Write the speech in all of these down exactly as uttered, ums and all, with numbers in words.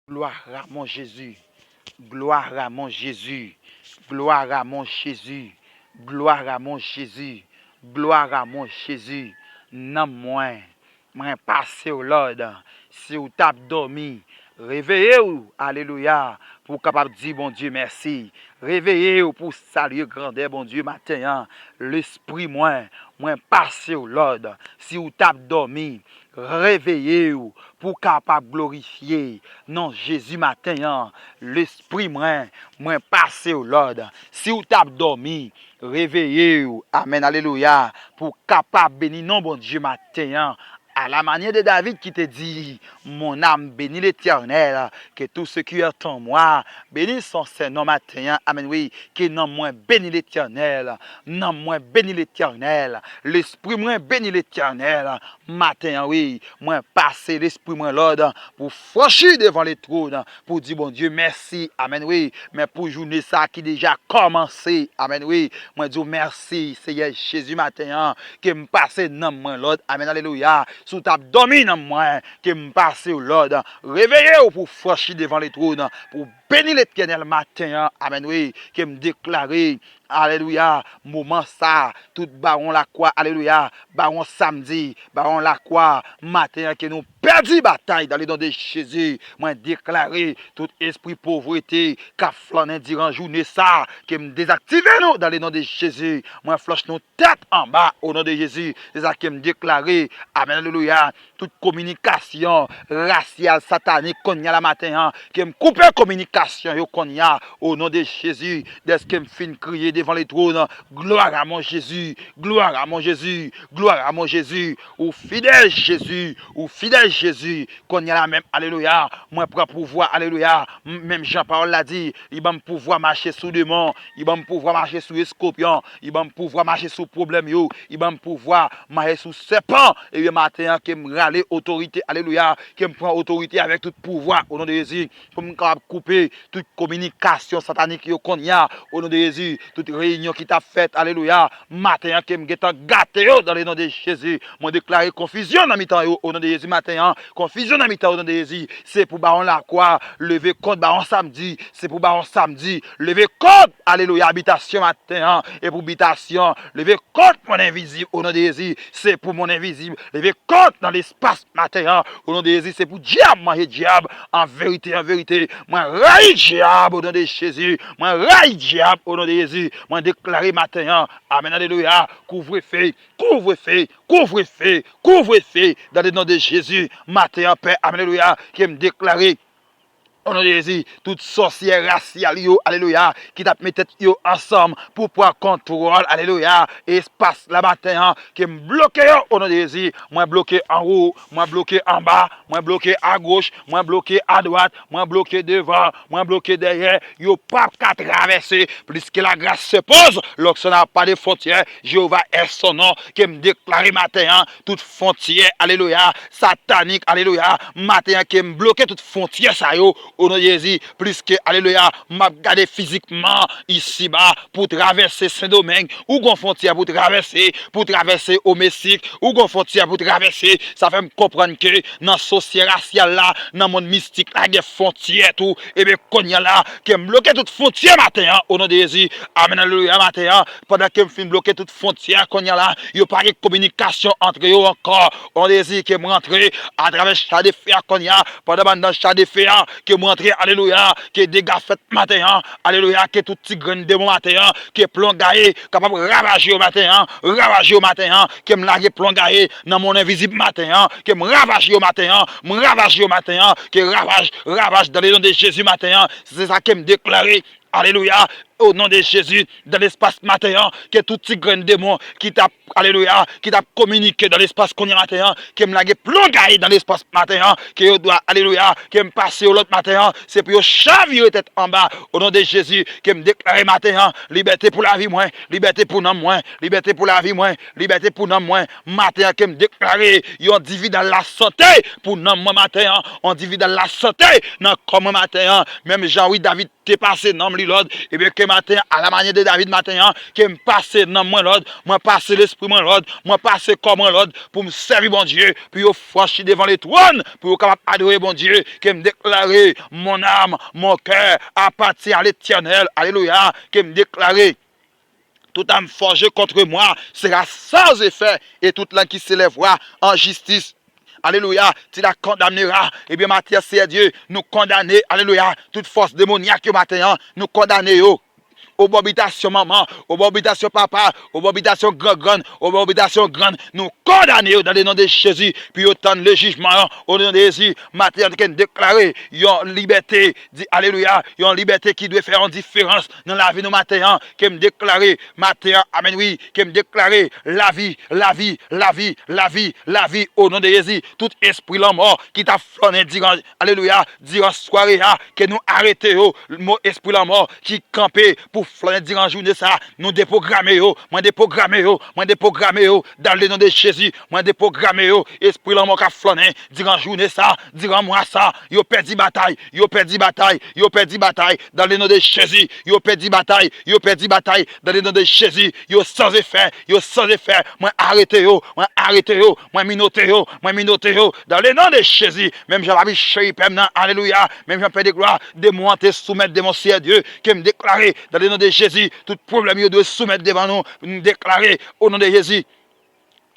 Gloire à mon Jésus. Gloire à mon Jésus. Gloire à mon Jésus. Gloire à mon Jésus. Gloire à mon Jésus. Nanm mwen, mwen pase w lòd. Si w t ap dòmi, reveye w, alelouya, pou w kapab di Bondye mèsi. Reveye w pou w salye grandè Bondye maten an. Lespri mwen, mwen pase w lòd. Si w t ap dòmi, reveye w pou w kapab glorifye non Jezi maten an. Lespri mwen, mwen pase w lòd. Si w t ap dòmi, reveye w. Amèn, alelouya. Pou w kapab beni non Bondye maten an. À la manière de David qui te dit, mon âme bénit l'Éternel, que tout ce qui est en moi bénisse son saint nom maten an. Amèn, wi. Ke nanm mwen beni Letènèl. Nanm mwen beni Letènèl. Lespri mwen beni Letènèl. Maten an, wi, mwen pase lespri mwen lòd pou franchi devan letwòn, pou di Bondye mèsi. Amèn, wi. Men pou jounen sa ki deja kòmanse. Amèn, wi. Mwen di w mèsi, Seyè Jezi, maten an, ke m pase nanm mwen lòd. Amèn, alelouya. Si w t ap dòmi nanm mwen, ke m pase w lòd. Reveye w pou franchi devan letwòn, pou beni Letènèl maten an. Amèn, wi. Ke m deklare, alelouya, moman sa, tout bawon lakwa, alelouya, bawon samdi, bawon lakwa, maten an, ke nou pèdi batay dans le nom de Jésus. Mwen deklare tout espri povrete k ap flannen diran jounen sa, ke m dezaktive nou dans le nom de Jésus. Mwen flanch nou tèt anba, o non de Jezi. Se sa ke m deklare. Amèn, alelouya. Tout kominikasyon rasyal, satanik, kounye a la maten an, ke m koupe kominikasyon yo kounye a, o non de Jezi. Dèske m fin kriye devan letwòn, gloire à mon Jésus, gloire à mon Jésus, gloire à mon Jésus. Ou fidèl, Jezi, ou fidèl, Jezi. Kounye a la menm, alelouya, mwen pran pouvwa, alelouya. M-, menm jan pawòl la di, li ban m pouvwa mache sou demon, li ban m pouvwa mache sou eskopyon, li ban m pouvwa mache sou pwoblèm yo, li ban m pouvwa mache sou sèpan. Ebyen, maten an, ke m rale otorite, alelouya, ke m pran otorite avèk tout pouvwa, o non de Jezi, pou m kapab koupe tout kominikasyon satanik yo kounye a, o non de Jezi, tout reyinyon ki t ap fèt, alelouya, maten an ke m gentan gate yo, dans le nom de Jésus, mwen deklare konfizyon nan mitan yo, o non de Jezi, maten an, konfizyon nan mitan yo, o non de Jezi, se pou bawon lakwa leve kont bawon samdi, se pou bawon samdi leve kont, alelouya, abitasyon maten an, e pou bitasyon leve kont mòn envizib, o non de Jezi, se pou mòn envizib leve kont nan lespas maten an, o non de Jezi, se pou dyab manje dyab. An verite, an verite, mwen rayi dyab, o non de Jezi. Mwen rayi dyab, o non de Jezi. Mwen deklare maten an, amèn, alelouya, kouvrefe, kouvrefe, kouvrefe, kouvrefe, dans le nom de Jésus. Maten an, Pè, amèn, alelouya, ke m deklare, o non de Jezi, tout sòsyè rasyal yo, alelouya, ki t ap met tèt yo ansanm pou pran kontwòl, alelouya, espas la maten an, ke m bloke yo, o non de Jezi. Mwen bloke anwo, mwen bloke anba, mwen bloke agoch, mwen bloke adwat, mwen bloke devan, mwen bloke dèyè. Yo p ap ka travèse. Puisque la grâce se pose, l'onction n'a pas de frontière, Jéhovah est son nom, ke m deklare maten an, tout fwontyè, alelouya, satanik, alelouya, maten an ke m bloke tout fwontyè sa yo, o non de Jezi, puisque, alelouya, m ap gade fizikman, isiba, pou travèse Sendomeng, ou gon fwontyè pou travèse, pou travèse o Meksik, ou gon fwontyè pou travèse, sa fè m konprann ke nan sosyete rasyal la, nan mond mistik la, gen fwontyè tou, ebyen, kounye a la, ke m bloke tout fwontyè maten an, o non de Jezi, amèn, alelouya, maten an, pandan ke m fin bloke tout fwontyè kounye a la, yo pa gen kominikasyon antre yo ankò. O non de Jezi, ke m rantre atravè cha de fe a kounye a, pandan m anndan cha de fe a, ke m rantre, alelouya, ke dega fèt maten an, alelouya, ke tout ti grenn demon maten an, ke plon gaye kapab ravaje yo maten an, ravaje yo maten an, ke m lage plon gaye nan mond envizib maten an, ke m ravaje yo maten an, m ravaje yo maten an, ke ravaj, ravaj dans le nom de Jésus maten an, se sa ke m deklare. Alelouya. O non de Jezi, dans l'espace maten an, ke tout ti grenn demon ki t ap, alelouya, ki t ap kominike dans l'espace kounye a maten an, ke m lage plon gaye dans l'espace maten an, ke yo dwa, alelouya, ke m pase yo lòt maten an, se pou yo chavire tèt anba. O non de Jezi, ke m deklare maten an, libète pou lavi mwen, libète pou nanm mwen, libète pou lavi mwen, libète pou nanm mwen. Maten an, ke m deklare yon dividal lasante pou nanm mwen maten an, yon dividal lasante nan kò mwen maten an. Menm jan, wi, David te pase nanm li lòd, ebyen ke maten an, alamanyè de David maten an, ke m pase nanm mwen lòd, mwen pase lespri mwen lòd, mwen pase kò mwen lòd, pou m sèvi Bondye, pou yo franchi devan letwòn, pou yo kapab adore Bondye, ke m deklare, mon âme, mon cœur appartient à l'Éternel, alelouya, ke m deklare, toute arme forgée contre moi sera sans effet, et toute langue qui s'élèvera en justice, alelouya, tu la condamneras. Ebyen, maten an, Seyè Dye, nou kondane, alelouya, tout fòs demonyak yo maten an, nou kondane yo. Obò bitasyon manman, obò bitasyon papa, obò bitasyon grangrann, obò bitasyon grann, nou kondane yo dans le nom de Jésus, pou yo tann le jijman an, au nom de Jésus, maten an, ke n deklare yon libète, di alelouya, yon libète ki dwe fè yon diferans nan lavi nou maten an, ke m deklare maten an, amèn wi, ke m deklare lavi, lavi, lavi, lavi, lavi, au nom de Jésus, tout espri lanmò ki t ap flannen diran, alelouya, diran sware a, ke nou arete yo, mo espri lanmò ki kanpe pou flannen diran jounen sa, nou depwograme yo, mwen depwograme yo, mwen depwograme yo, dans le nom de Jésus, mwen depwograme yo, espri lanmò k ap flannen, diran jounen sa, diran mwa sa, yo pèdi batay, yo pèdi batay, yo pèdi batay, dans le nom de Jésus, yo pèdi batay, yo pèdi batay, dans le nom de Jésus, yo sans effet, yo sans effet, mwen arete yo, mwen arete yo, mwen minote yo, mwen minote yo, dans le nom de Jésus, menm jan papi cheri pè m nan, alelouya, menm jan pè de glwa, demon an te soumèt devan Seyè Dye, ke m deklare, dans le nom de Jésus, tout pwoblèm yo dwe soumèt devan nou, m deklare, au nom de Jésus,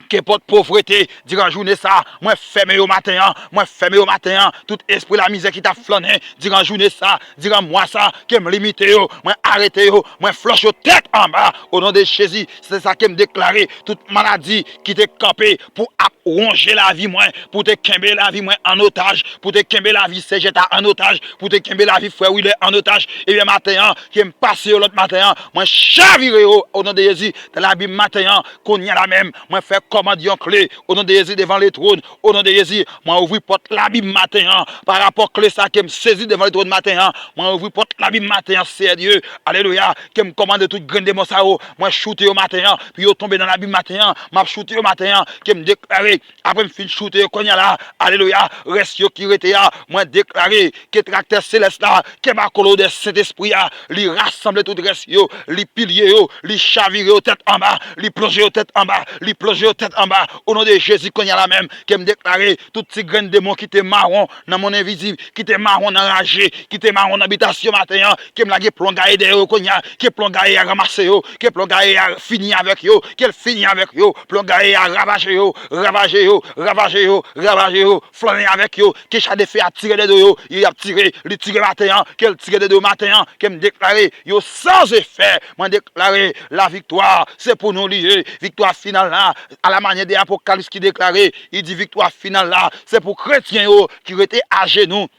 ke pòt povrete, diran jounen sa, mwen fèmen yo maten an, mwen fèmen yo maten an, tout espri lamizè ki t ap flannen, diran jounen sa, diran mwa sa, ke m limite yo, mwen arete yo, mwen flòch yo tèt anba, au nom de Jésus, se sa ke m deklare, tout maladi ki te kanpe pou ap wonje lavi mwen, pou te kenbe lavi mwen an otaj, pou te kenbe lavi Sè Jeta an otaj, pou te kenbe lavi frè Wilè an otaj, ebyen maten an, ke m pase yo lòt maten an, mwen chavire yo, au nom de Jésus, dans l'abîme maten an, kounye a la menm, mwen fè kòmand yon kle, au nom de Jésus, devan letwòn, au nom de Jésus, mwen ouvri pòt labim maten an, pa rapò kle sa ke m sezi devan letwòn maten an, mwen ouvri pòt labim maten an, Seyè Dye, alelouya, ke m kòmande tout grenn demon sa yo, mwen choute yo maten an, pou yo tonbe nan labim maten an, m ap choute yo maten an, ke m deklare, apre m fin choute yo kounye a la, alelouya, rès yo ki rete a, mwen deklare, ke traktè selès la, ke makolode Sentespri a, li rasanble tout rès yo, li pilye yo, li chavire yo tèt anba, li plonje yo tèt anba, li plonje yo tèt anba. O non de Jezi, kounye a la menm, ke m deklare, tout ti grenn demon ki te mawon nan monn envizib, ki te mawon nan raje, ki te mawon nan bitasyon maten an, ke m lage plon gaye dèyè yo kounye a, ke plon gaye a ranmase yo, ke plon gaye a fini avèk yo, ke l fini avèk yo, plon gaye a ravaje yo, ravaje yo, ravaje yo, ravaje yo, flannen avèk yo, ke cha de fe a tire de do yo, y ap tire, li tire maten an, ke l tire de do maten an, ke m deklare, yo san efè, mwen deklare, laviktwa, se pou nou li ye, viktwa final la, a la manyè de Apokalips ki deklare, li di viktwa final la, se pou kretyen yo ki rete ajenou.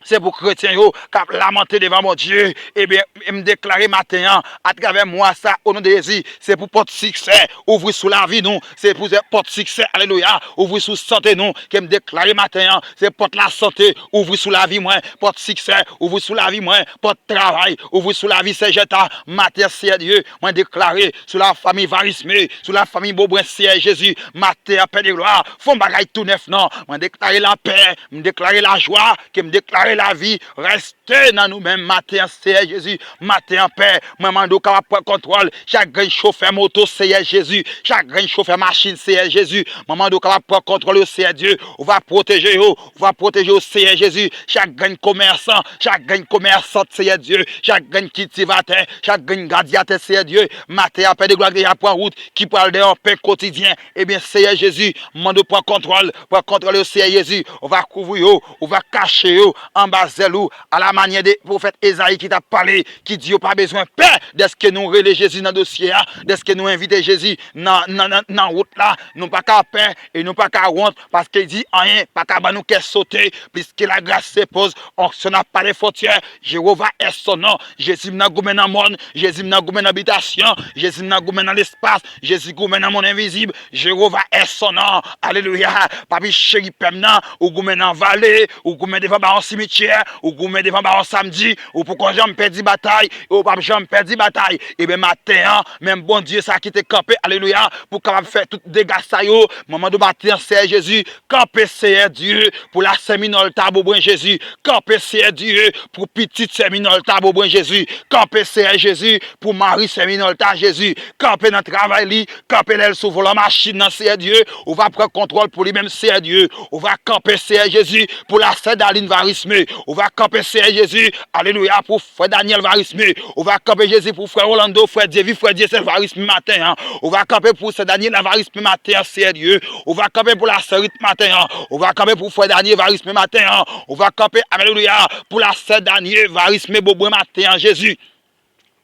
Se pou kretyen yo k ap lamante devan Bondye. Ebyen, m deklare maten an, atravè mwa sa, o non de Jezi, se pou pòt siksè ouvri sou lavi nou. Se pou pòt siksè, alelouya, ouvri sou sante nou. Ke m deklare maten an, se pòt lasante ouvri sou lavi mwen. Pòt siksè ouvri sou lavi mwen. Pòt travay ouvri sou lavi Sè Jeta. Maten an, Seyè Dye, mwen deklare sou lafanmi Varisme, sou lafanmi Bobren, Seyè Jezi, maten an, Pè de glwa, fè yon bagay tou nèf non. Mwen deklare lapè, m deklare lajwa, ke m deklare lavi, rès te nan nou menm maten an, Seyè Jezi. Maten an, Pè, mwen mande w kapab pran kontwòl chak grenn chofè moto, Seyè Jezi, chak grenn chofè machin, Seyè Jezi. Mwen mande w kapab pran kontwòl yo, Seyè Dye. Ou va pwoteje yo, ou va pwoteje yo, Seyè Jezi. Chak grenn komèsan, chak grenn komèsant, Seyè Dye, chak grenn kiltivatè, chak grenn gadyatè, Seyè Dye. Maten an, Pè de glwa, ki deja pran wout, ki pral nan yon pen kotidyen. Ebyen, Seyè Jezi, m mande w pran kontwòl, pran kontwòl yo, Seyè Jezi. Ou va kouvri yo, ou va kache yo anba zèl ou, a la manyè de pwofèt Ezayi ki t ap pale, ki di yo pa bezwen pè dèske nou rele Jezi nan dosye a, dèske nou envite Jezi nan, nan, nan, nan wout la. Nou pa ka pè e nou pa ka wont, paske li di anyen pa ka ban nou kè sote, puisque la grâce s'impose, onction n'a pas de frontière, Jéhovah est son nom. Jezi m nan goumen nan mòn, Jezi m nan goumen nan bitasyon, Jezi m nan goumen nan lespas, Jezi goumen nan monn envizib, Jéhovah est son nom. Alelouya. Papi cheri pè m nan, ou goumen nan vale, ou goumen devan bawon simityè. Matye, ou goumen devan bawon samdi, ou poko janm pèdi batay, e ou p ap janm pèdi batay. Ebyen, maten an, menm Bondye sa ki te kanpe, alelouya, pou kapab fè tout dega sa yo, mwen mande w maten an, Seyè Jezi, kanpe, Seyè Dye, pou la sè Minòlta Bobwen Jezi. Kanpe, Seyè Dye, pou pitit sè Minòlta Bobwen Jezi. Kanpe, Seyè Jezi, pou mari sè Minòlta Jezi. Kanpe nan travay li, kanpe lè l sou volan machin nan, Seyè Dye. Ou va pran kontwòl pou li menm, Seyè Dye. Ou va kanpe, Seyè Jezi, pou la sè Dalin Varisme. Ou va kanpe, Seyè Jezi, alelouya, pou frè Daniel Varisme. Ou va kanpe, Jezi, pou frè Rolando, frè Dyevi, frè Dyesèl Varisme maten an. Ou va kanpe pou sè Daniel Varisme maten an, Seyè Dye. Ou va kanpe pou la sè Rit maten an. Ou va kanpe pou frè Daniel Varisme maten an. Ou va kanpe, alelouya, pou la sè Daniel Varisme Bobwen maten an, Jezi.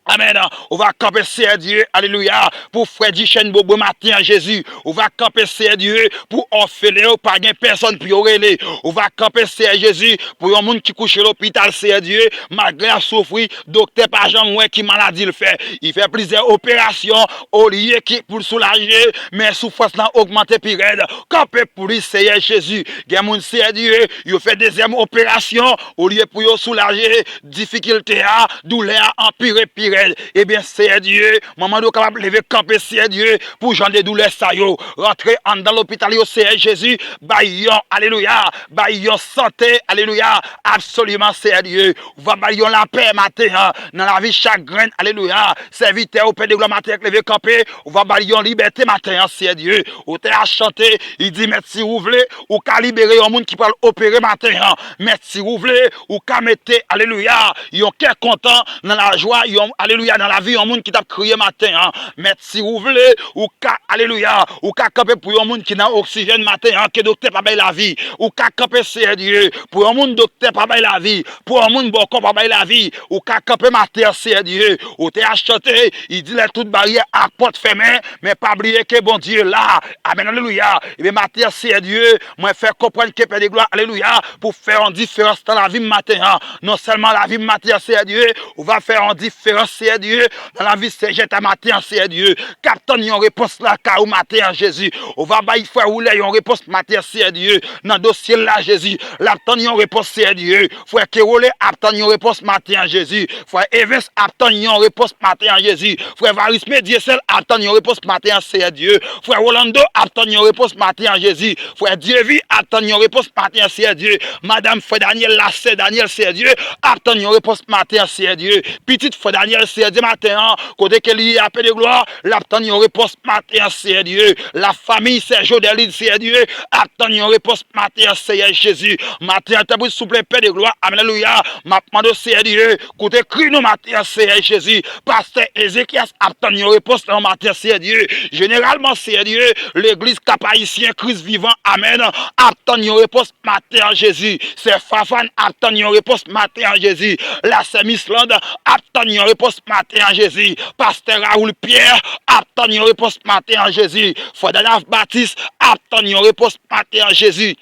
Amèn. Ou va kanpe, Seyè Dye, alelouya, pou frè Dichèn Bobwen maten an, Jezi. Ou va kanpe, Seyè Dye, pou òfelen yo pa gen pèsòn pou yo rele. Ou va kanpe, Seyè Jezi, pou yon moun ki kouche lopital, Seyè Dye, malgre l ap soufri, doktè pa janm wè ki maladi l fè. Li fè plizyè operasyon, olye ki pou l soulaje, men soufrans lan ogmante pi rèd. Kanpe pou li, Seyè Jezi. Gen moun, Seyè Dye, yo fè dezyèm operasyon, olye pou yo soulaje, difikilte a, doulè a anpire pi rèd. Ebyen, Seyè Dye, mwen mande w kapab leve kanpe, Seyè Dye, pou jan de doulè sa yo. Rantre anndan lopital yo, Seyè Jezi, bay yon, alelouya, bay yon sante, alelouya, absoliman, Seyè Dye. Ou va bay yon lapè maten an, nan lavi chak grenn, alelouya, sèvitè ou, Pè de glwa, maten an k leve kanpe, ou va bay yon libète maten an, Seyè Dye. Ou te a chante, li di, Mèt, si ou vle, ou ka libere yon moun ki pral opere maten an. Mèt, si ou vle, ou ka mete, alelouya, yon kè kontan nan lajwa, yon, alelouya, nan lavi yon moun ki t ap kriye maten an. Mèt, si ou vle, ou ka, alelouya, ou ka kanpe pou yon moun ki nan oksijèn maten an, ke doktè pa bay lavi. Ou ka kanpe, Seyè Dye, pou yon moun doktè pa bay lavi, pou yon moun bòkò pa bay lavi. Ou ka kanpe maten an, Seyè Dye. Ou te a chante, li di, lè tout baryè ak pòt fèmen, men pa bliye ke Bondye la. Amèn, alelouya. Ebyen, maten an, Seyè Dye, mwen fè konprann ke Pè de glwa, alelouya, pou fè yon diferans nan lavi m maten an. Non sèlman lavi m maten an, Seyè Dye, ou va fè yon diferans, Seyè Dye, nan lavi Sejèta maten an, Seyè Dye, k ap tann yon repons lakay ou maten an, Jezi. Ou va bay frè Woulè yon repons maten an, Seyè Dye, nan dosye l la, Jezi. L ap tann yon repons, Seyè Dye. Frè Kewole ap tann yon repons maten an, Jezi. Frè Evens ap tann yon repons maten an, Jezi. Frè Varisme Dyesèl ap tann yon repons maten an, Seyè Dye. Frè Rolando ap tann yon repons maten an, Jezi. Frè Dyevi ap tann yon repons maten an, Seyè Dye. Madanm frè Daniel la, sè Daniel, Seyè Dye, ap tann yon repons maten an, Seyè Dye. Pitit frè Daniel, Seyè Dye, maten an, kote ke li ye a, Pè de glwa, l ap tann yon repons maten an, Seyè Dye. Lafanmi sè Jodelin, Seyè Dye, ap tann yon repons maten an, Seyè Jezi. Maten an, tanpri, souple, Pè de glwa, alelouya, m ap mande w, Seyè Dye, koute kri nou maten an, Seyè Jezi. Pastè Ezekyas ap tann yon repons nan maten an, Seyè Dye. Jeneralman, Seyè Dye, legliz Kap Ayisyen Kris Vivan, amèn, ap tann yon repons maten an, Jezi. Sè Fafan ap tann yon repons maten an, Jezi. La sè Mislande ap tann yon repons maten an, Jezi. Pastè Raoul Pierre ap tann yon repons maten an, Jezi. Frè Danav Batis ap tann yon repons maten an, Jezi.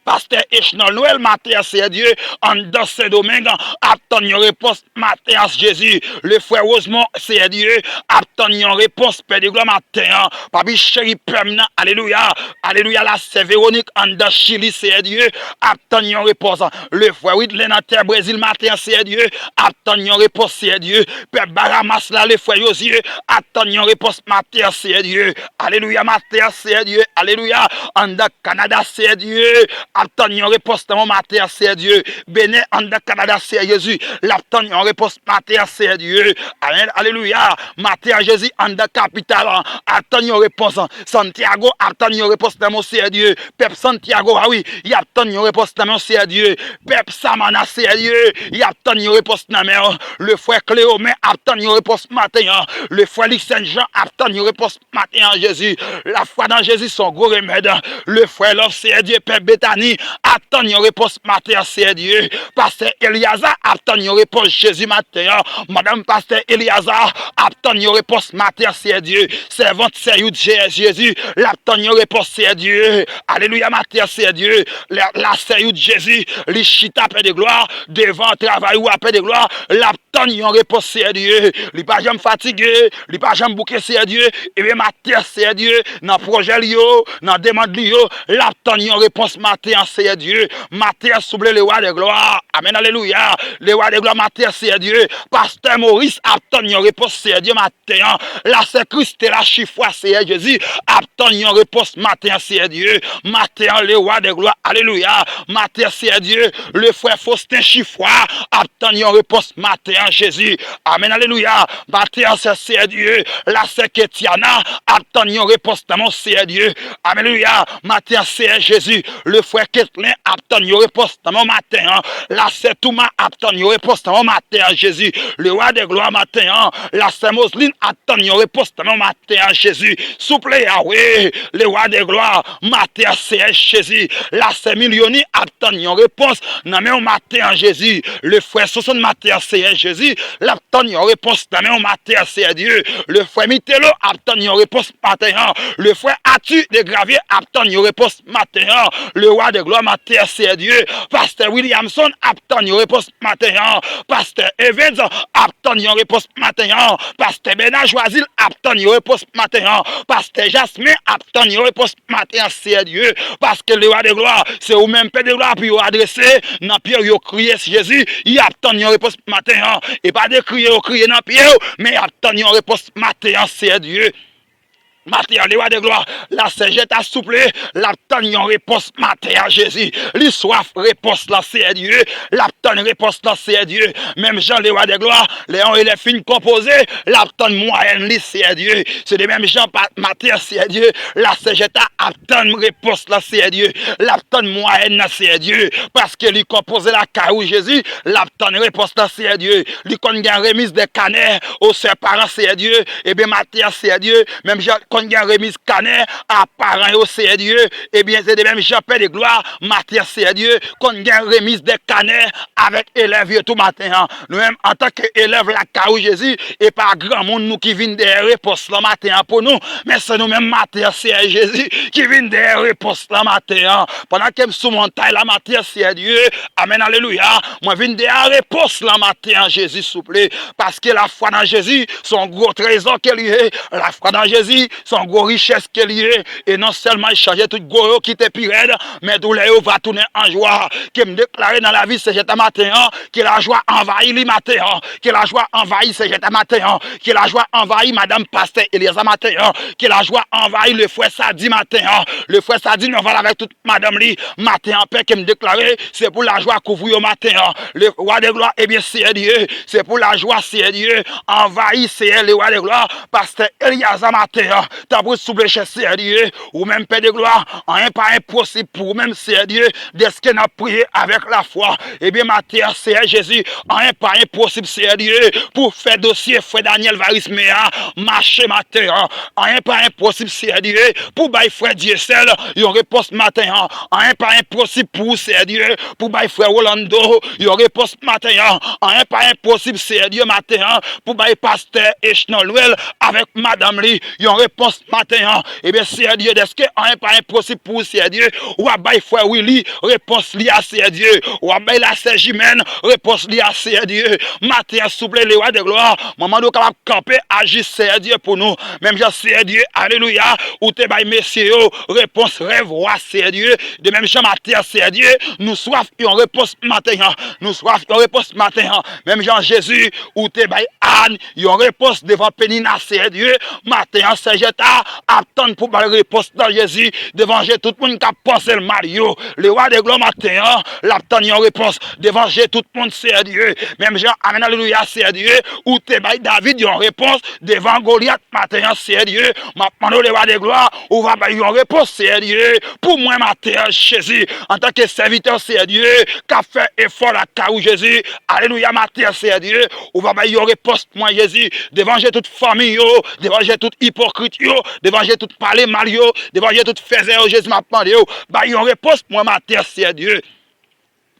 Pastè Echnol Nwèl maten an, Seyè Dye, anndan Sendomeng, ap tann yon repons maten an, Jezi. Le frè Rosemond, Seyè Dye, ap tann yon repons, Pè de glwa, maten an. Papi cheri pè m nan, alelouya, alelouya, la sè Veronik, anndan Chili, Seyè Dye, ap tann yon repons. Le frè Widlen nan tè Brezil maten an, Seyè Dye, ap tann yon repons, Seyè Dye. Pèp Baramas la, le frè Jozye, ap tann yon repons maten an, Seyè Dye. Alelouya, maten an, Seyè Dye, alelouya. Anndan Kanada, Seyè Dye, ap tann yon repons nan men w maten an, Seyè Dye. Benen, anndan Kanada, Seyè Jezi, l ap tann yon repons maten an, Seyè Dye. Amèn, alelouya. Maten an, Jezi, anndan kapital an, ap tann yon repons. Santiago ap tann yon repons nan men w, Seyè Dye. Pèp Santiago a, wi, y ap tann yon repons nan men w, Seyè Dye. Pèp Samana, Seyè Dye, y ap tann yon repons nan men w. Le frè Kleomen ap tann yon repons maten an. Le frè Liksenn Jan ap tann yon repons maten an, Jezi. Lafwa nan Jezi se yon gwo remèd. Le frè Love, Seyè Dye, pèp Betani, ap tann yon repons maten an, Seyè Dye. Pastè Elyaza ap tann yon repons, Jezi, maten an. Madanm pastè Elyaza ap tann yon repons maten an, Seyè Dye. Sèvant sè Youd, Jezi, l ap tann yon repons, Seyè Dye. Alelouya, maten an, Seyè Dye. La, la sè Youd, Jezi, li chita, Pè de glwa, devan travay ou a, Pè de glwa, l ap tann yon repons, Seyè Dye. Li pa janm fatige, li pa janm bouke, Seyè Dye. Ebyen, maten an, Seyè Dye, nan pwojè li yo, nan demann li yo, l ap tann yon repons maten maten an, Seyè Dye. Maten an, souple, le wa dè glwa. Amèn, alelouya. Le wa dè glwa, maten an, Seyè Dye. Pastè Moris ap tann yon repons, Seyè Dye, maten an. La sè Kristela Chifwa, Seyè Jezi, ap tann yon repons maten an, Seyè Dye. Maten an, le wa dè glwa, alelouya. Maten an, Seyè Dye, le frè Faustin Chifwa ap tann yon repons maten an, Jezi. Amèn, alelouya. Maten an, Seyè Dye, la sè Ketiana ap tann yon repons nan men w, Seyè Dye. Alelouya. Maten an, Seyè Jezi, le frè Ketlen ap tann yon repons nan men w maten an. La sè Touma ap tann yon repons nan men w maten an, Jezi. Le wa dè glwa, maten an, la sè Moselin ap tann yon repons nan men w maten an, Jezi. Souple, Yawe, le wa dè glwa, maten an, Seyè Jezi. La sè Milyoni ap tann yon repons nan men w maten an, Jezi. Le frè Sonson, maten an, Seyè Jezi, l ap tann yon repons nan men w maten an, Seyè Dye. Le frè Mitelo ap tann yon repons maten an. Le frè Ati de Gravye ap tann yon repons maten an. Le wa dè glwa, maten an, Seyè Dye. Pastè Williamson ap tann yon repons maten an. Pastè Evans ap tann yon repons maten an. Pastè Bèna Jwazil ap tann yon repons maten an. Pastè Jasmen ap tann yon repons maten an, Seyè Dye. Paske le wa dè glwa, se ou menm, Pè dè glwa, pou yo adrese. Nan pye w yo kriye, Jezi. Y ap tann yon repons maten an. E pa de kriye yo kriye nan pye w, men y ap tann yon repons maten an, Seyè Dye. Maten an, le wa dè glwa, la sè Jeta, souple, l ap tann yon repons maten an, Jezi. Li swaf repons lan, Seyè Dye. L ap tann repons lan, Seyè Dye. Menm jan, le wa dè glwa, lè yon elèv fin konpoze, l ap tann mwayèn li, Seyè Dye. Se de menm jan, pa, maten an, Seyè Dye, la sè Jeta ap tann repons lan, Seyè Dye. L ap tann mwayèn nan, Seyè Dye. Paske li konpoze lakay ou, Jezi. L ap tann repons lan, Seyè Dye. Li konn gen remiz de kanè o sè paran, Seyè Dye. Ebyen, maten an, Seyè Dye, menm jan konn gen remiz kanè a paran yo, Seyè Dye. Ebyen, se de menm jan, Pè de glwa, maten an, Seyè Dye, konn gen remiz de kanè avèk elèv yo tou maten an. Nou menm, antanke elèv lakay ou, Jezi, e pa granmoun nou ki vin dèyè repons lan maten an pou nou, men se nou menm maten an, Seyè Jezi, ki vin dèyè repons lan maten an. Pandan ke m sou montay la maten an, Seyè Dye, amèn, alelouya, mwen vin dèyè repons lan maten an, Jezi, souple. Paske lafwa nan Jezi, se yon gwo trezò ke li ye. Lafwa nan Jezi, se yon gwo richès ke li ye. E non sèlman li chanje tout gwo yo ki te pi rèd, men doulè yo va tounen an jwa. Ke m deklare nan lavi Seyè Jeta maten an, ke lajwa anvayi li maten an, ke lajwa anvayi Seyè Jeta maten an, ke lajwa anvayi madanm pastè Eliezer maten an, ke lajwa anvayi le frè Sadi maten an. Le frè Sadi, nou va avèk tout madanm li maten an, pè, ke m deklare, se pou lajwa kouvri yo maten an. Le wa dè glwa, ebyen, Seyè Dye, se pou lajwa, Seyè Dye, anvayi, Seyè, le wa dè glwa, pastè Eliezer maten an. Tanpri, souple, chè Seyè Dye, ou menm, Pè de glwa, anyen pa enposib pou ou menm, Seyè Dye, dèske n ap priye avèk lafwa. Ebyen, maten an, Seyè Jezi, anyen pa enposib, Seyè Dye, pou fè dosye frè Daniel Varisme a mache maten an. Anyen pa enposib, Seyè Dye, pou bay frè Dieuseul yon repons maten an. Anyen pa enposib pou ou, Seyè Dye, pou bay frè Rolando yon repons maten an. Anyen pa enposib, Seyè Dye, maten an, pou bay pastè Echnol Noël avèk madanm li yon repons maten an. Ebyen, Seyè Dye, dèske anyen pa enposib pou ou, Seyè Dye, w ap bay frè Willy repons li a, Seyè Dye. W ap bay la sè Jimène repons li a, Seyè Dye. Maten an, souple, le wa dè glwa, mwen mande w kapab kanpe, aji, Seyè Dye, pou nou. Menm jan, Seyè Dye, alelouya, ou te bay mesye yo repons rèv wa, Seyè Dye. De menm jan, maten an, Seyè Dye, nou swaf yon repons maten an. Nou swaf yon repons maten an. Menm jan Jezi, ou te bay Ann yon repons devan Penina, Seyè Dye. Maten an, Seyè Jeta ap tann pou ba l repons nan Jezi. Devan je tout moun k ap panse l mal yo. Le wa dè glwa, maten an, l ap tann yon repons devan je tout moun, Seyè Dye. Menm jan, amèn, alelouya, Seyè Dye, ou te bay David yon repons devan Golyat maten an, Seyè Dye. M ap mande w, le wa dè glwa, ou va bay yon repons, Seyè Dye, pou mwen maten an, Jezi. Antanke sèvitè, Seyè Dye, k ap fè efò lakay ou, Jezi. Alelouya, maten an, Seyè Dye, ou va bay yon repons pou mwen, Jezi. Devan je tout fanmi yo, devan je tout ipokrit yo, devan je tout pale mal yo, devan je tout fèzè yo, Jezi, m ap mande w, bay yon repons pou mwen maten an, Seyè Dye.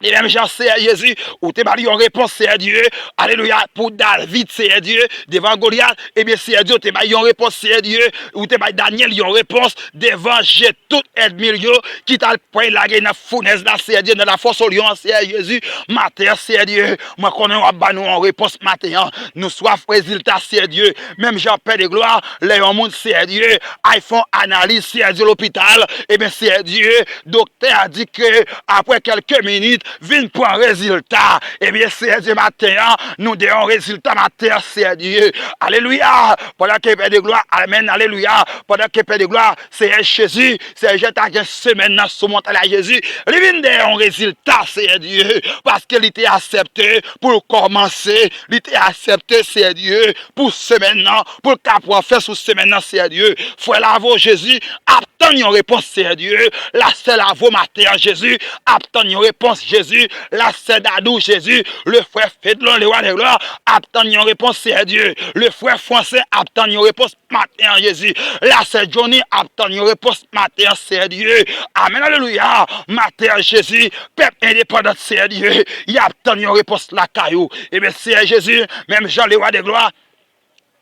E menm jan, Seyè Jezi, ou te ba l yon repons, Seyè Dye, alelouya, pou David, Seyè Dye, devan Golyat, ebyen, Seyè Dye, ou te bay yon repons, Seyè Dye, ou te bay Danyèl yon repons devan je tout ènmi l yo ki t al pran lage nan founèz la, Seyè Dye, nan lafòs o lyon an, Seyè Jezi, maten an, Seyè Dye, mwen konnen w ap ba nou yon repons maten an. Nou swaf rezilta, Seyè Dye, menm jan Pè de glwa, lè yon moun, Seyè Dye, ay fè yon analiz, Seyè Dye, lopital, ebyen, Seyè Dye, doktè a di ke apre kèlke minit, vin pran rezilta. Ebyen, Seyè Dye, maten an, nou dèyè yon rezilta maten an, Seyè Dye. Alelouya! Pandan ke Pè de glwa, amèn, alelouya! Pandan ke Pè de glwa, Seyè Jezi, Seyè Jezi ta gen semèn nan sou montay la, Jezi, li vin dèyè yon rezilta, Seyè Dye, paske li te aksepte pou l kòmanse, li te aksepte, Seyè Dye, pou semèn nan, pou l ka pran fè sou semèn nan, Seyè Dye. Frè Lavo, Jezi ap tann yon repons, Seyè Dye. Lasè Lavo, maten an, Jezi ap tann yon repons, Jezi. Lasè Dadou, Jezi. Le frè Fedlon, le wa de glwa, ap tann yon repons, Seyè Dye. Le frè Franse ap tann yon repons maten an, Jezi. Lasè Johnny ap tann yon repons maten an, Seyè Dye. Amèn, alelouya. Maten an, Jezi, pèp endepandan, Seyè Dye, y ap tann yon repons lakay ou. Ebyen, Seyè Jezi, menm jan le wa de glwa,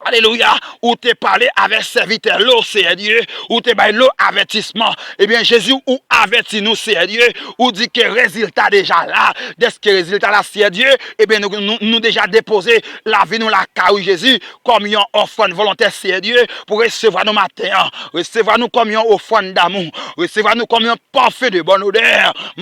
alelouya, ou te pale avèk sèvitè Lo, Seyè Dye, ou te bay Lo avètisman. Ebyen, Jezi, ou avèti nou, Seyè Dye, ou di ke rezilta deja la. Dèske rezilta la, Seyè Dye, ebyen, nou, nou, nou deja depoze lavi nou lakay ou, Jezi, kòm yon ofrann volontè, Seyè Dye, pou resevwa nou maten an. Resevwa nou kòm yon ofrann damou. Resevwa nou kòm yon pafen de bòn odè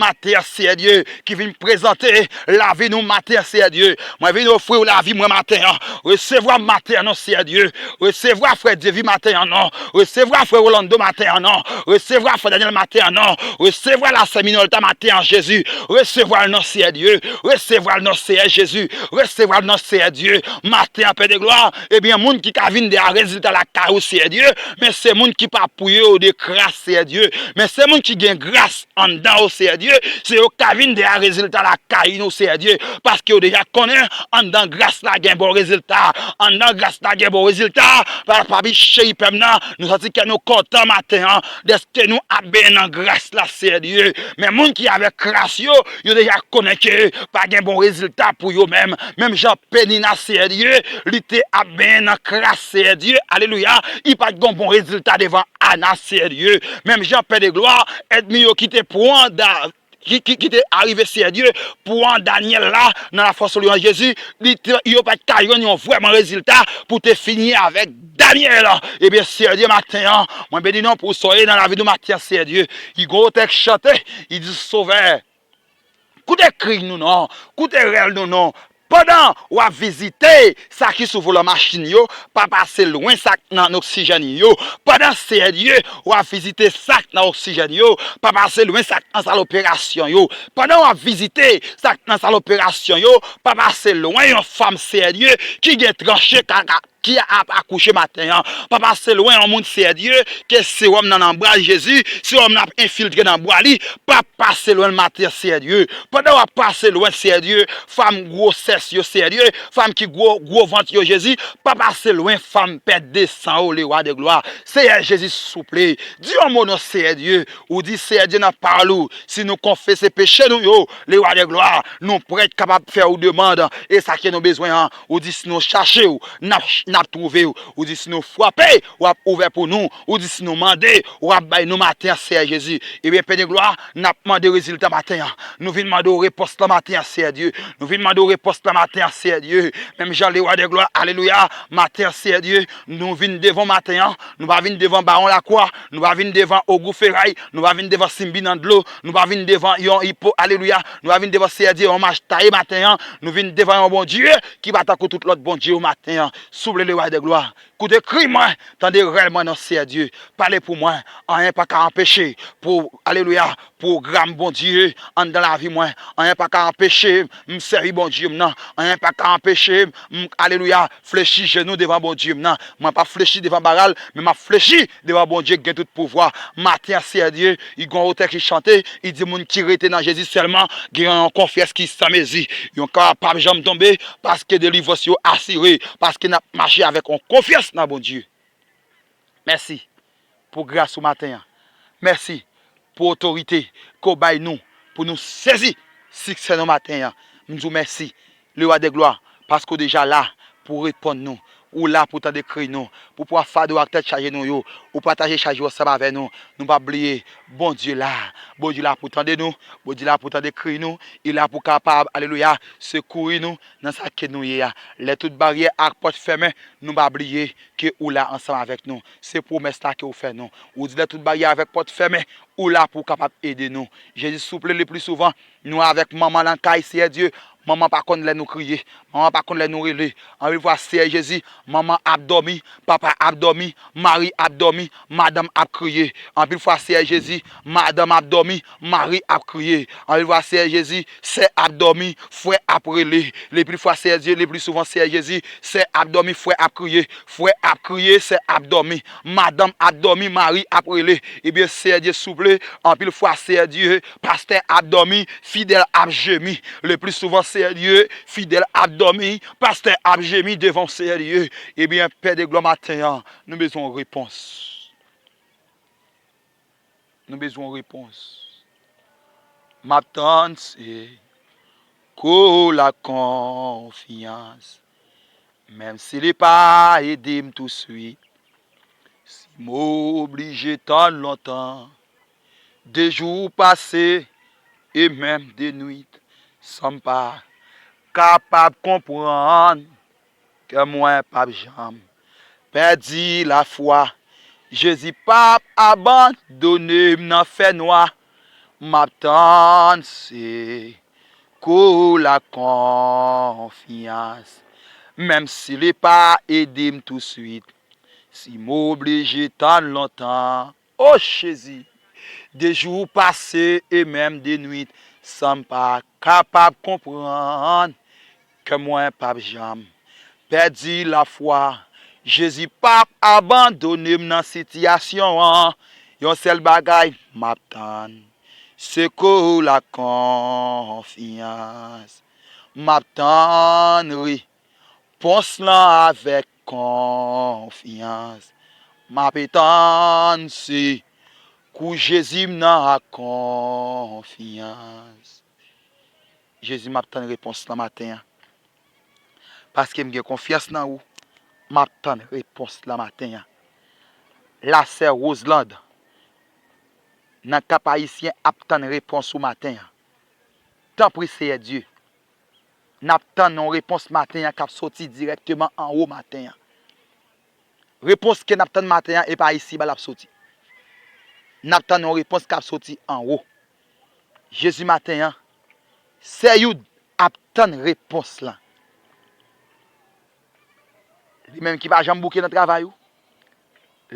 maten an, Seyè Dye, ki vin prezante lavi nou maten an, Seyè Dye. Mwen vin ofri w lavi mwen maten an. Resevwa m maten an, non, Seyè Dye. Resevwa frè Dyevi maten an, non. Resevwa frè Rolando maten an, non. Resevwa frè Daniel maten an, non. Resevwa lasè Minolta maten an, Jezi. Resevwa l, non, Seyè Dye. Resevwa l, non, Seyè Jezi. Resevwa l, non, Seyè Dye. Maten an, Pè de glwa, ebyen, moun ki ka vin dèyè rezilta lakay ou, Seyè Dye, men se moun ki pa priye yo de gras, Seyè Dye, men se moun ki gen gras anndan yo, Seyè Dye, se yo k ka vin dèyè rezilta lakay nou, Seyè Dye, paske yo deja konnen anndan gras la gen bon rezilta. Anndan gras la gen bon rezilta. Pa, pa biche pèp nan, nou santi kè nou kontan maten an, dèske nou ap benyen nan gras la, Seyè Dye. Men moun ki avèk kras yo, yo deja konnen ke pa gen bon rezilta pou yo menm. Menm jan Penina, Seyè Dye, li te ap benyen nan kras, Seyè Dye, alelouya, li pa t gen bon rezilta devan Ana, Seyè Dye. Menm jan Pè de glwa, ènmi yo ki te pran Da-, ki, ki, ki te arive, Seyè Dye, pran Danyèl la nan lafòs o lyon an, Jezi, li te, yo pa t ka jwenn yon vrèman rezilta pou te fini avèk Danyèl. Ebyen, Seyè Dye, maten an, mwen beni non pou sa w ye nan lavi nou maten an, Seyè Dye. Li gon otè k chante, li di, Sovè, koute kri nou non, koute rèl nou non. Pandan w ap vizite sa ki sou volan machin yo, pa pase lwen sa k nan oksijèn yo. Pandan, Seyè Dye, w ap vizite sa k nan oksijèn yo, pa pase lwen sa k nan sal operasyon yo. Pandan w ap vizite sa k nan sal operasyon yo, pa pase lwen yon fanm, Seyè Dye, ki gen tranche kaka ki ap akouche maten an. Pa pase lwen yon moun, Seyè Dye, ke sewòm nan nan bra l, Jezi, sewòm nan ap enfiltre nan bra li, pa pase lwen l maten an, Seyè Dye. Pandan w ap pase lwen, Seyè Dye, fanm gwosès yo, Seyè Dye, fanm ki gwo, gwo vant yo, Jezi, pa pase lwen fanm pèt de san yo, le wa de glwa. Seyè Jezi, souple, di yon mo non, Seyè Dye. Ou di, Seyè Dye, nan pawòl ou, si nou konfese peche nou yo, le wa de glwa, nou prèt kapab fè ou demann, e sa ke nou bezwen an, ou di, si nou chache w, n ap, n ap twouve w. Ou di, si nou frape, w ap ouvè pou nou. Ou di, si nou mande, w ap bay nou maten an, Seyè Jezi. Ebyen, Pè de glwa, n ap mande rezilta maten an. Nou vin mande w repons lan maten an, Seyè Dye. Nou vin mande w repons lan maten an, Seyè Dye. Menm jan le wa de glwa, alelouya, maten an, Seyè Dye, nou vin devan w maten an. Nou pa vin devan Bawon Lakwa, nou pa vin devan Ogou Feray, nou pa vin devan Simbi nan dlo, nou pa vin devan yon ipo, alelouya, nou pa vin devan, Seyè Dye, yon mach taye maten an. Nou vin devan yon Bondye ki pa tankou tout lòt bondye yo maten an. Souple, le wa de glwa, koute kri mwen, tande rèl mwen non, Seyè Dye. Pale pou mwen, anyen pa ka anpeche pou, alelouya, pwogram Bondye anndan lavi mwen. Anyen pa ka anpeche m sèvi Bondye m nan. Anyen pa ka anpeche m, alelouya, flechi jenou devan Bondye m nan. Mwen p ap flechi devan Baal, men m ap flechi devan Bondye ki gen tout pouvwa. Maten an, Seyè Dye, li gen yon otè ki chante, li di, moun ki rete nan Jezi sèlman gen yon konfyans ki san mezi. Yo pa p ap janm tonbe, paske delivrans yo asire, paske n ap mache avèk yon konfyans nan Bondye. Mèsi pou gras ou maten an. Mèsi pou otorite ke w bay nou, pou nou sezi, siksè nou maten an. M di w mèsi, Lewa de glwa, paske w deja la pou w reponn nou. Ou la pou w tande kri nou, pou w pran fado ak tèt chaje nou yo. Ou pataje chaj yo ansanm avè nou. Nou p ap bliye, Bondye la. Bondye la pou tande nou. Bondye la pou tande kri nou. Li la pou kapab, alelouya, sekouri nou nan sa ke nou ye a. Lè tout baryè ak pòt fèmen, nou pa bliye ke ou la ansanm avèk nou. Se pwomès la ke ou fè nou. Ou di lè tout baryè avèk pòt fèmen, ou la pou w kapab ede nou. Jezi, souple, le pli souvan, nou avèk manman nan kay, Seyè Dye. Manman pa konn lè nou kriye. Manman pa konn lè nou rele. Anpil fwa, Seyè Jezi, manman ap dòmi, papa ap dòmi, mari ap dòmi, madanm ap kriye. Anpil fwa, Seyè Jezi, madanm ap dòmi, mari ap kriye. Anpil fwa, Seyè Jezi, sè ap dòmi, frè ap rele. Le pli fwa, Seyè Dye, le pli souvan, Seyè Jezi, sè ap dòmi, frè ap kriye. Frè ap kriye, sè ap dòmi, madanm ap dòmi, mari ap rele. Ebyen, Seyè Dye, souple, anpil fwa, Seyè Dye, pastè ap dòmi, fidèl ap jemi. Le pli souvan, Seyè Dye, fidèl ap dòmi, pastè ap jemi devan w, Seyè Dye. Ebyen, Pè de glwa, maten an, nou bezwen yon repons. Nou bezwen yon repons. M ap tann se ko la konfyans. Menm si li pa ede m touswit, si m oblije tann lontan, de jou pase e menm de nwit, san m pa kapab konprann, kè mwen p ap janm pèdi lafwa. Jezi p ap abandone m nan fènwa. M ap tann se ko la konfyans. Menm si li pa ede m touswit, si m oblije tann lontan, o Jezi, de jou pase e menm de nwit, san m pa kapab konprann, kè mwen p ap janm pèdi lafwa. Jezi p ap abandone m nan sitiyasyon an. Yon sèl bagay m ap tann, se ko la konfyans. M ap tann repons lan avèk konfyans. M ap tann se kou Jezi m nan ak konfyans. Jezi, m ap tann repons lan maten an. Paske m gen konfyans nan ou, m ap tann repons lan maten an. Lasè Roselande, nan Kap Ayisyen, ap tann repons ou maten an. Tanpri, Seyè Dye, n ap tann yon repons maten an k ap soti dirèkteman anwo maten an. Repons ke n ap tann maten an, e pa isiba l ap soti. N ap tann yon repons k ap soti anwo. Jezi, maten an, Sè Youd ap tann repons lan. Li menm ki pa janm bouke nan travay ou,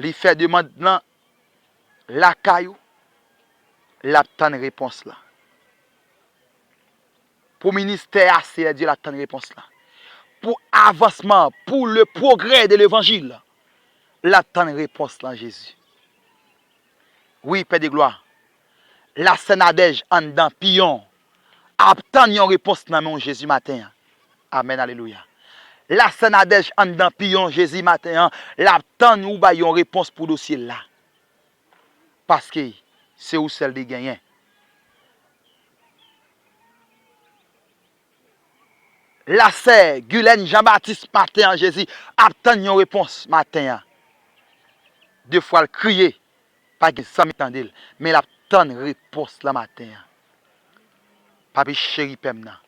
li fè demann lan lakay ou, l ap tann repons lan. Pou ministè a, Seyè Dye, l ap tann repons lan. Pou avansman, pou le progrès de levanjil, l ap tann repons lan, Jezi. Wi, Pè de glwa. Lasè Nadèj anndan Piyon ap tann yon repons nan men w, Jezi, maten an. Amèn, alelouya. Lasè Nadèj anndan Piyon, Jezi, maten an, l ap tann ou bay yon repons pou dosye l la. Paske se ou sèl li genyen. Lasè Gilène Jean Baptiste, maten an, Jezi, ap tann yon repons maten an. Defwa l kriye, pa gen zanmi k tande l, men l ap tann repons lan maten an. Papi cheri pè m nan.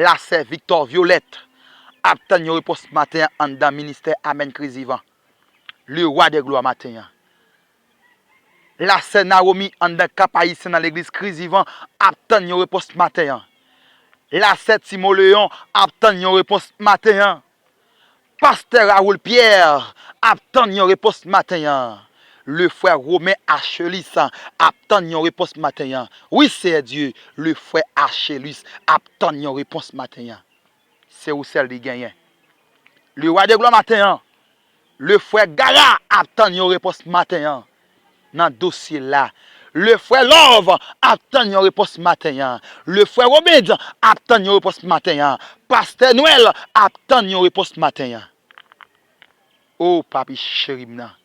Lasè Victor Violette ap tann yon repons maten an anndan ministè Amèn Krizivan. Le Roi des Gloires maten an. Lasè Nawomi anndan Kap Ayisyen nan legliz Krizivan ap tann yon repons maten an. Lasè Timoleyon ap tann yon repons maten an. Pastè Raoul Pierre ap tann yon repons maten an. Le frè Romain Achelis ap tann yon repons maten an. Wi, Seyè Dye, le frè Achelis ap tann yon repons maten an. Se ou sèl li genyen. Le Roi de Gloire maten an, le frè Gara ap tann yon repons maten an nan dosye la. Le frè Love ap tann yon repons maten an. Le frè Robend ap tann yon repons maten an. Pastè Nwèl ap tann yon repons maten an. O papi cheri m nan.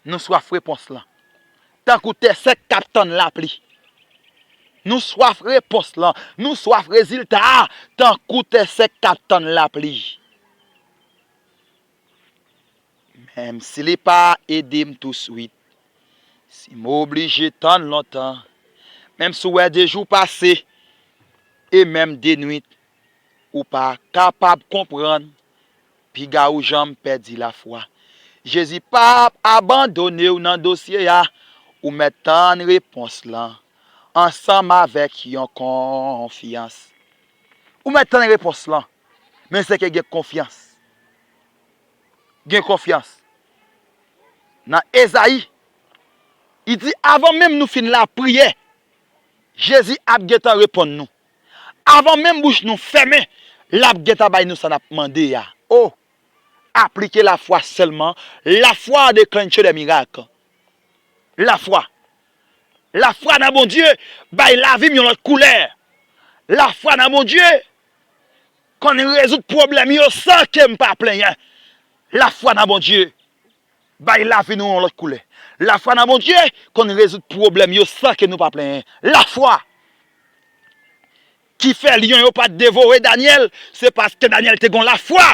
Nou swaf repons lan. Tankou tè sèk k ap tann lapli. Nou swaf repons lan, nou swaf rezilta a, tankou tè sèk k ap tann lapli. Menm si li pa ede m touswit, si m oblije tann lontan, menm si w wè de jou pase, e menm de nwit, ou pa kapab konprann, piga ou janm pèdi lafwa. Jezi p ap abandone w nan dosye a, ou mèt tann repons lan, ansanm avèk yon konfyans. Ou mèt tann repons lan, men sèke gen konfyans. Gen konfyans. Nan Ezayi, li di, avan menm nou fin lapriyè, Jezi ap gentan reponn nou. Avan menm bouch nou fèmen, l ap gentan bay nou sa n ap mande a. O, aplike lafwa sèlman. Lafwa deklanche de mirak. Lafwa. Lafwa nan Bondye bay lavi m yon lòt koulè. Lafwa nan Bondye konn rezoud pwoblèm yo san ke m pa plenyen. Lafwa nan Bondye bay lavi nou yon lòt koulè. Lafwa nan Bondye konn rezoud pwoblèm yo san ke nou pa plenyen. Lafwa ki fè lyon yo pa t devore Danyèl, se paske Danyèl te gon lafwa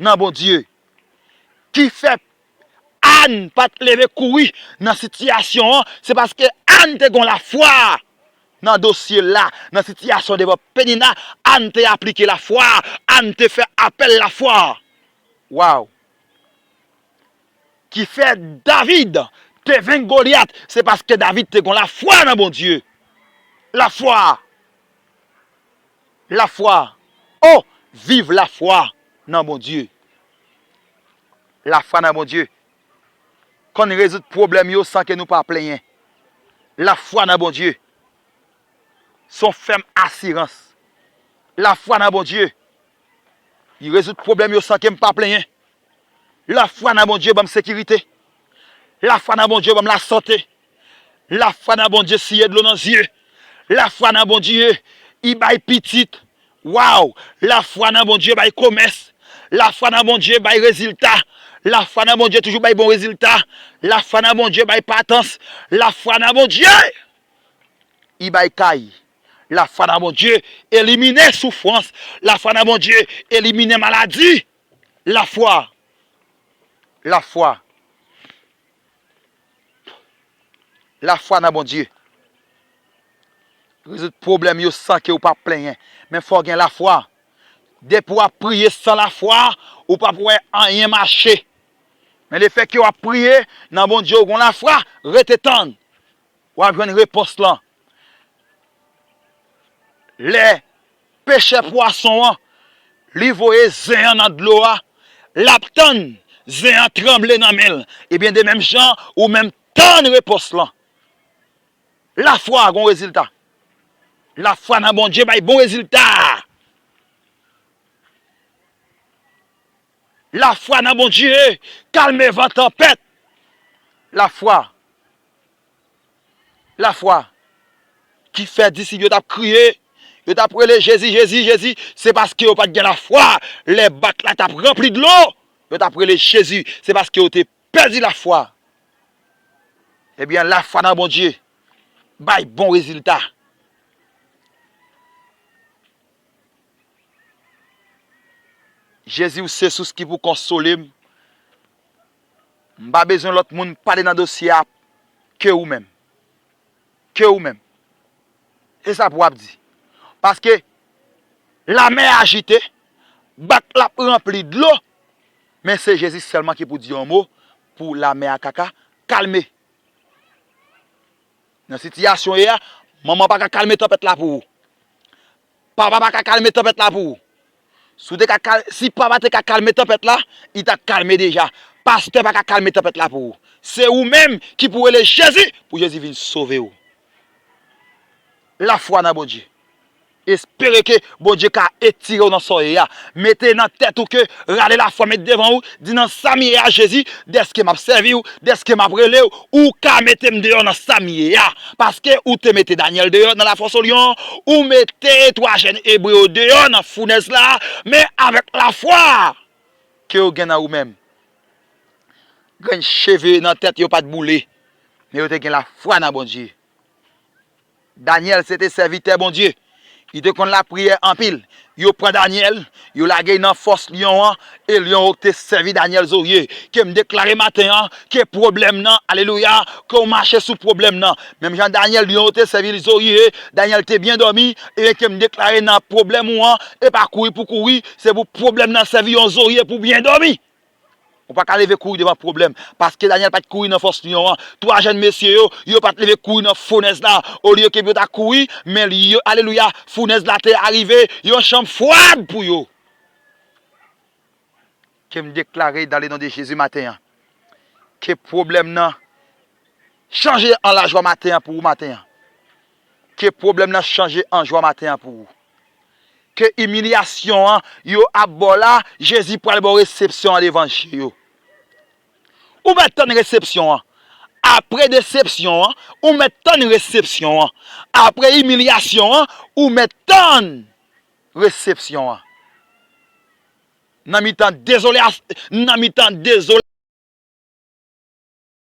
nan Bondye. Ki fè Ann pa t leve kouri nan sitiyasyon an, se paske Ann te gon lafwa nan dosye la, nan sitiyasyon devan Penina, Ann te aplike lafwa, Ann te fè apèl lafwa. Waw! Ki fè David te venk Golyat, se paske David te gon lafwa nan Bondye. Lafwa! Lafwa! O, viv lafwa nan Bondye! Lafwa nan Bondye konn rezoud pwoblèm yo san ke nou pa plenyen. Lafwa nan Bondye se yon fèm asirans. Lafwa nan Bondye, li rezoud pwoblèm yo san ke m pa plenyen. Lafwa nan Bondye ban m sekirite. Lafwa nan Bondye ban m lasante. Lafwa nan Bondye siye dlo nan zye. Lafwa nan Bondye, li bay pitit. Waw! Lafwa nan Bondye bay komès. Lafwa nan Bondye bay rezilta. Lafwa nan Bondye toujou bay bon rezilta. Lafwa nan Bondye bay patans. Lafwa nan Bondye, li bay kay. Lafwa nan Bondye elimine soufrans. Lafwa nan Bondye elimine maladi. Lafwa. Lafwa. Lafwa nan Bondye rezoud pwoblèm yo san ke w pa plenyen. Men fò w gen lafwa. Depi w ap priye san lafwa, ou p ap wè anyen mache. Men lefètke w ap priye nan Bondye, w gon lafwa, rete tann. W ap jwenn repons lan. Lè pechè pwason an, li voye zen an nan dlo a, l ap tann zen an tranble nan men l. Ebyen, de menm jan, ou menm tann repons lan. Lafwa gon rezilta. Lafwa nan Bondye bay bon rezilta. Lafwa nan Bondye kalme van tanpèt. Lafwa. Lafwa ki fè disip yo t ap kriye, yo t ap rele Jezi, Jezi, Jezi, se paske yo pa t gen lafwa. Lè bak la t ap ranpli dlo, yo t ap rele Jezi, se paske yo te pèdi lafwa. Ebyen, lafwa nan Bondye bay bon rezilta. Jezi, ou se sous ki pou konsole m. M pa bezwen lòt moun pale nan dosye a ke ou menm. Ke ou menm. E sa pou w ap di. Paske lamè ajite, bak la ap ranpli dlo, men se Jezi sèlman ki pou di yon mo pou lamè a ka ka kalme. Nan sitiyasyon w ye a, manman pa ka kalme tanpèt la pou ou. Papa pa ka kalme tanpèt la pou ou. Si w te ka kal-, si papa te ka kalme tanpèt la, li t ap kalme deja. Pastè pa ka kalme tanpèt la pou ou. Se ou menm ki pou rele Jezi pou Jezi vin sove w. Lafwa nan Bondye. Espere ke Bondye ka etire w nan sa w ye a. Mete nan tèt ou ke rale lafwa met devan ou, di nan sa m ye a, Jezi, dèske m ap sèvi w, dèske m ap rele w, ou ka mete m deyò nan sa m ye a. Paske ou te mete Danyèl deyò nan lafòs o lyon, ou mete twa jèn ebre yo deyò nan founèz la, men avèk lafwa ke yo gen nan ou menm. Grenn cheve nan tèt yo pa t boule, men yo te gen lafwa nan Bondye. Danyèl se te sèvitè Bondye. Li te konn lapriyè anpil. Yo pran Danyèl, yo lage l nan fòs lyon an, e lyon yo te sèvi Danyèl zorye. Ke m deklare maten an, ke pwoblèm nan, alelouya, ke w mache sou pwoblèm nan. Menm jan Danyèl, lyon yo te sèvi l zorye, Danyèl te byen dòmi, e ke m deklare nan pwoblèm ou an, e pa kouri pou kouri, se pou pwoblèm nan sèvi yon zorye pou byen dòmi. Ou pa ka leve kouri devan pwoblèm. Paske Danyèl pa t kouri nan fòs lyon an. Twa jèn mesye yo, yo pa t leve kouri nan founèz la. Olye ke yo ta kouri, men yo, alelouya, founèz la te arive, yon chanm fwad pou yo. Ke m deklare dans le nom de Jésus maten an. Ke pwoblèm nan chanje an lajwa maten an pou ou maten an. Ke pwoblèm nan chanje an jwa maten an pou ou. Ke imilyasyon an yo ap ba w la, Jezi pral ba w resepsyon an devan je yo. Ou mèt tann resepsyon an. Apre desepsyon an, ou mèt tann resepsyon an. Apre imilyasyon an, ou mèt tann resepsyon an. Nan mitan dezolyas-, nan mitan dezolyasyon,